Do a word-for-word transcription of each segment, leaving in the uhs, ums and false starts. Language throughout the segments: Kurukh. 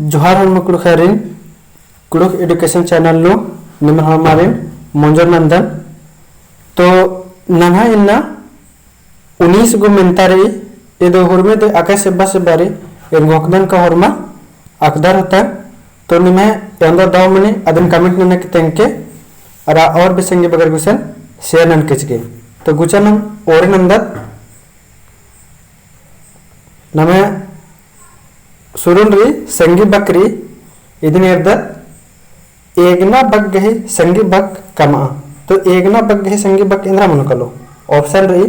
जोहार होरमा कुँड़ुख़ारिन, कुँड़ुख़ education channel नू निम्है होरमारिन मोंजोर नन्दन। तो नम्है इन्ना उन्नीस गो मेन्ता रई, इद होरमे दे अकय सेब्बा सेब्बा रई, एन घोखदन का होरमा अकदर होता। तो निम्है एवंदा दव मनी अदिन comment नना की तेंगके, अरा और भी संगी बगर गुसन share नन केचके। तो गुचा नम ओरे नन्दत। नम्है सुरुन रई संगी बक रई, इदिन एरदत, एगना बक गही संगी बक कमआ। तो एगना बक गही संगी बक एन्दरा मनो कालो? Option रई,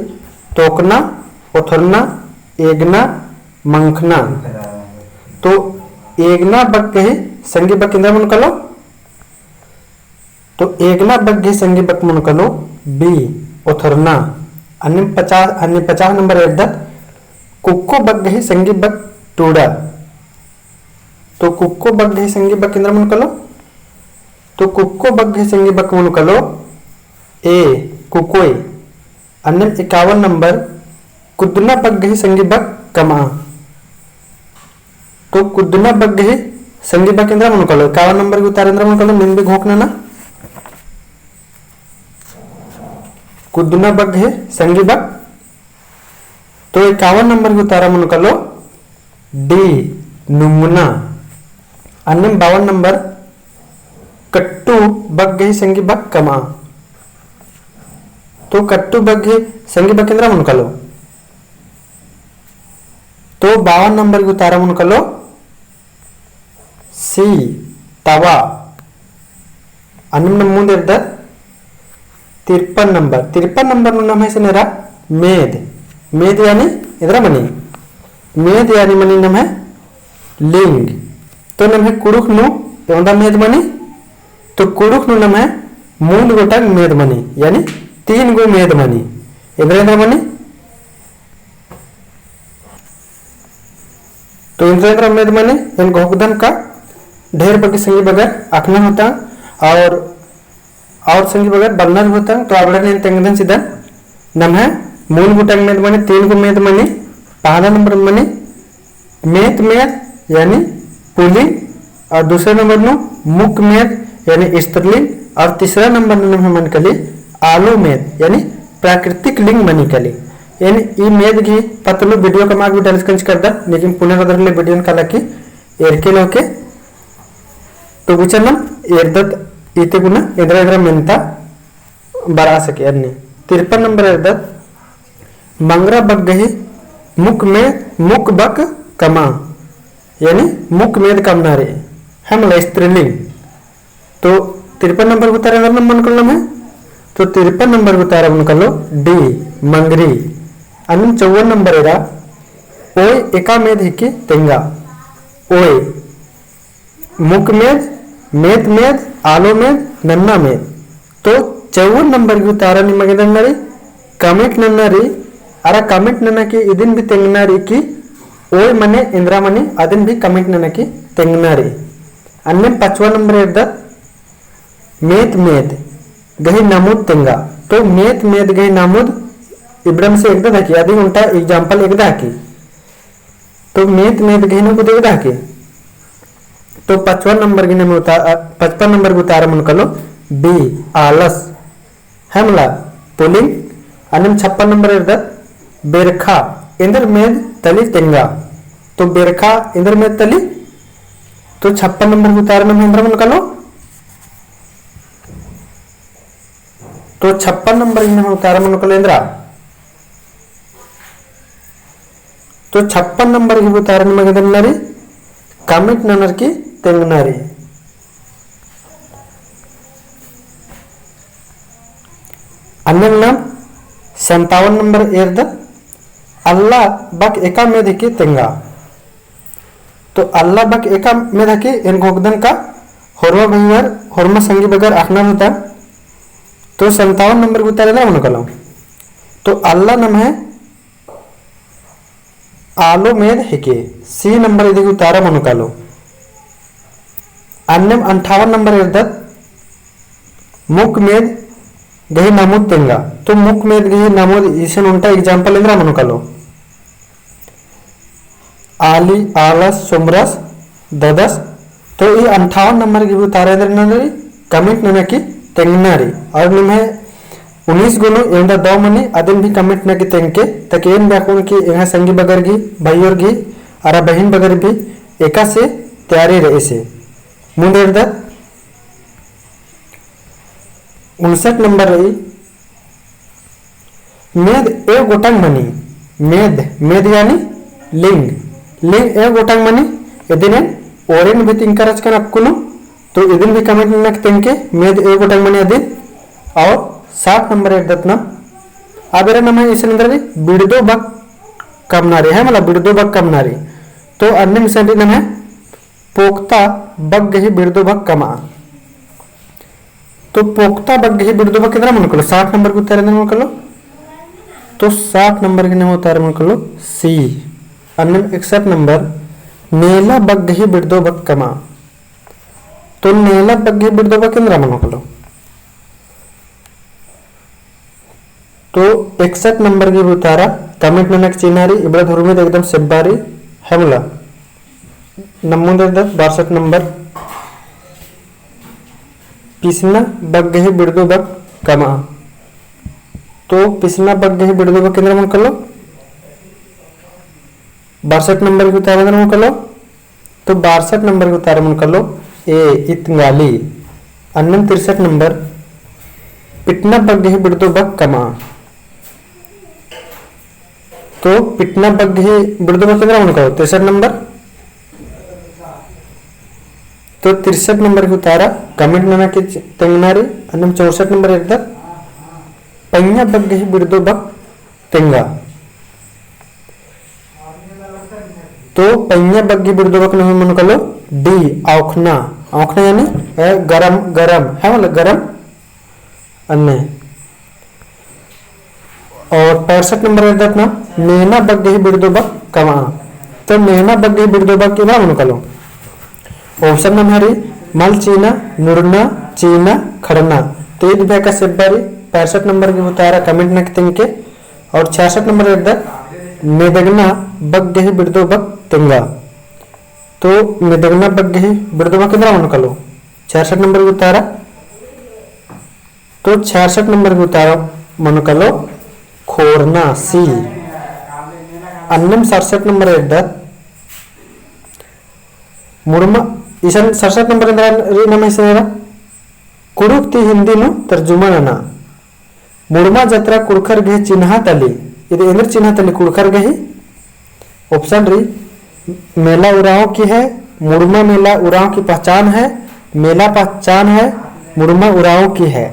तोकना, ओथरना, एगना, मंखना। तो एगना बक गही संगी बक एन्दरा मनो कालो? तो एगना बक गही संगी बक मनो कालो B, ओथरना। अन्ने पचास, अन्ने पचास नंबर एरदत, कुक्को बक गही संगी बक टूड़ा। तो कुक्को बक गही संगी बक एन्दरा मनो कालो? तो कुक्को बक गही संगी बक मनो कालो A, कुकोय। अन्नेम इक्यावन नंबर, कुद्दना बक गही संगी बक कमआ। तो कुद्दना बक गही संगी बक एन्दरा मनो कालो? इक्यावन नंबर गही उतारा एन्दरा मनो कालो? नीम भी घोख नना। कुद्दना बक गही संगी बक। तो इक्यावन नंबर गही उतारा मनो कालो D, नुंगना। अन्नेम बावन नंबर, कट्टू बक गही संगी बक कमआ। तो कट्टू बक गही संगी बक एन्दरा मनो कालो? तो बावन नंबर गही उतारा मनो कालो C, तवा। अन्नेम नम मुन्द एरदत तिरपन नंबर। तिरपन नंबर नू नम्है इसन एरा मेद। मेद यानी एन्दरा मनी? मेद यानी मनी नम्है लिंग। तो नम्है कुँड़ुख़ नू एवंदा मेद मनी? तो कुँड़ुख़ नू नम्है मुन्द गोटंग मेद मनी, यानी तीन गो मेद मनी। एन्दरा एन्दरा मनी? तो एन्दरा एन्दरा मेद मनी, एन घोखदन का ढेर बग्गे संगी बगर अख़ना होता, और, और संगी बगर बलना भी होता। तो अबड़न एन तेंगदन चिदन, नम्है मुन्द गोटंग मेद मनी, तीन गो मेद मनी। पहला नंबर मनी मेत मेद यानी पुलिंग, और दूसरा नंबर नू मुक मेद यानी स्त्रीलिंग, और तीसरा नंबर नू नम्है मनी काली आलो मेद यानी प्राकृतिक लिंग मनी काली। एन ई मेद गही पत्त नू video कमआ गे भी डालचकन चिकरदन, लेकिन पुना रअदर ले video नू काला की एरके लोके। तो गुचा नम एरदत इते गुना एन्दरा एन्दरा मेन्ता बरआ सके। अन्ने तिरपन नंबर एरदत, मंगरा बक गही मुक में, मुक बक कमआ, यानी मुक मेद कमना रई, है मला स्त्रीलिंग। तो तिरपन नंबर गही उतारा एन्दरा मनो कालो नम्है? तो तिरपन नंबर गही उतारा मनो कालो D, मंगरी। अन्नेम चौवन नंबर एरा, ओय एका मेद हिकी तेंगा। ओय मुक मेद, मेत मेद, आलो मेद, नन्ना मेद। तो चौवन नंबर गही उतारा निमा गे एन्दरा रई, comment नन्ना रई, अरा comment नना की इदिन भी तेंगना रई कि ओय मने एन्दरा मनी, अदिन भी comment नना की तेंगना रई। अन्नेम पचवा नंबर एरदत, मेत मेद गही नमुद तेंगा। तो मेत मेद गही नमुद इबड़म से एकदा दकी, अदिन ओन्टा example एकदा दकी। तो मेत मेद गही नमुद एकदा दकी। तो पचपन नंबर गही नमुद उता-, अ, पचपन नंबर गही उतारा मनो कालो B, आलस। है मला पुलिंग। अन्नेम छप्पन नंबर एरदत, बेरखा एन्देर मेद तली तेंगा। तो बेरखा एन्देर मेद तली, तो छप्पन नंबर गही उतारा नम्है एन्दरा मनो कालो। तो छप्पन नंबर गही नम्है उतारा मनो कालो एन्दरा। तो छप्पन नंबर गही उतारा निमा गे एन्दरा नना रई, comment ननर की तेंगना रई। अन्नेम नम संतावन नंबर एरदत, अल्ला बक एका मेद हिकी तेंगा। तो अल्ला बक एका मेद हिकी एन घोखदन का होरमा भइयर, होरमा संगी बगर अख़ना होता। तो संतावन नंबर गही उतारा एन्दरा मनो कालो। तो अल्ला नम्है आलो मेद हिके, C नंबर इदी गही उतारा मनो कालो। अन्नेम अंठावन नंबर एरदत, मुक मेद गही नमुद तेंगा। तो मुक मेद गही नमुद इसन ओन्टा example एन्दरा मनो कालो। आली, आलस, सोमरस, ददस। तो ई अंठावन नंबर गही भी उतारा एन्देर नना रई, comment नना की तेंगना रई। और निम्है उन्नीस गो नू एवंदा दव मनी, अदिन भी comment नना की तेंगके, ताकि एन बेअक्कुन कि एंग्है संगी बगर गही, भइयोर गही, अरा बहिन बगर भी एकासे तैयारी रई से। मुन्द एरदत उनसठ नंबर रई, मेद एव गोटंग मनी, मेद, मेद यानी लिंग, लिंग एव गोटंग मनी, इदिन एन ओरिन भी तिंका रहचकन अक्कुन नू, तो इदिन भी comment नना की तेंगके, मेद एव गोटंग मनी अदिन। और साठ नंबर एरदत ना, अब एरा नम्है इसन एन्देर रई, बिड़दो बक कमना रई, है मला बिड़दो बक कमना रई। तो अन्नेम इसन रई नम्है पोक्ता बक गही बिड़दो बक कमआ। तो पोक्ता बक गही बिड़दो बक एन्दरा मनो कालो, साठ नंबर गही उतारा एन्दरा मनो कालो। तो साठ नंबर गही नम्है उतारा मनो कालो C। अन्नेम इकसठ नंबर, नेला बक गही बिड़दो बक कमआ। तो नेला बक गही बिड़दो बक एन्दरा मनो कालो। तो इकसठ नंबर गही भी उतारा comment नना की चिन्हा रई, इबड़ा धुरमी एकदम सेब्बा रई, है मला। नम्है मुन्द एरदत बासठ नंबर, पिसना बक गही बिड़दो बक कमआ। तो पिसना बक गही बिड़दो बक एन्दरा मनो कालो, बासठ नंबर गही उतारा एन्दरा मनो कालो। तो बासठ नंबर गही उतारा मनो कालो A, इतंगाली। अन्नेम तिरसठ नंबर, पिटना बक गही बिड़दो बक कमआ। तो पिटना बक गही बिड़दो बक एन्दरा मनो कालो, तिरसठ नंबर। तो तिरसठ नंबर गही उतारा comment नना की तेंगना रई। अन्नेम चौसठ नंबर एरदत, पइयाँ बक गही बिड़दो बक तेंगा। तो पइयाँ बक गही बिड़दो बक नम्है मनो कालो D, औंखना। औंखना यानी, ए, गरम, गरम, है मला गरम। अन्ने। और पैंसठ नंबर एरदत ना, नेना बक गही बिड़दो बक कमआ। तो नेना बक गही बिड़दो बक एन्दरा मनो कालो। Option नम्है रई, मल चीना, मुड़ना, चीना, खड़ना। तो ईद भी एका सेब्बा रई, पैंसठ नंबर गही उतारा comment नना की तेंगके। और छियासठ नंबर एरदत, मेदगना बक गही बिड़दो बक तेंगा। तो मेदगना बक गही बिड़दो बक एन्दरा मनो कालो, छियासठ नंबर गही उतारा। तो छियासठ नंबर गही उतारा मनो कालो खोरना, C। अन्नेम सड़सठ नंबर एरदत, मुड़मा, इसन सड़सठ नंबर एन्दरा रई नम्है इसन एरा, कुँड़ुख़ ती हिन्दी नू तर्जुमा नना। मुड़मा जतरा कुँड़ुख़र गही चिन्हा तली। ईद एन्देर चिन्हा तली कुँड़ुख़र गही? Option रई, मेला उराँव की है, मुड़मा मेला उराँव की पहचान है, मेला पहचान है, मुड़मा उराँव की है।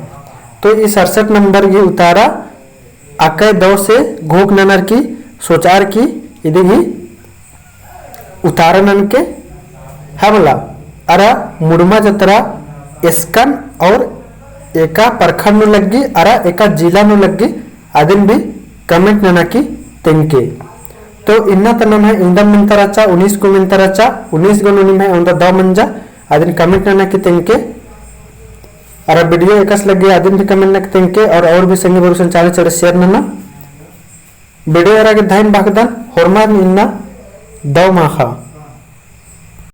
तो ई सड़सठ नंबर गही उतारा अकय दव से घोख ननर की सोचअर की इदी गही उतारा ननके, है मला। अरा मुड़मा जतरा एसकन और एका प्रखंड नू लग्गी, अरा एका जिला नू लग्गी, अदिन भी comment नना की तेंगके। तो इन्ना ता नम्है इवंदम मेन्ता रहचा, उन्नीस गो मेन्ता रहचा, उन्नीस गो नू निम्है एवंदा दव मंजा, अदिन comment नना की तेंगके। अरा video एकासे लग्गी अदिन भी comment नना की तेंगके, और, और भी संगी बरु सन चाले चले share नना। Video एरा गे धइन बअदन, होरमर इन्ना दव माखा।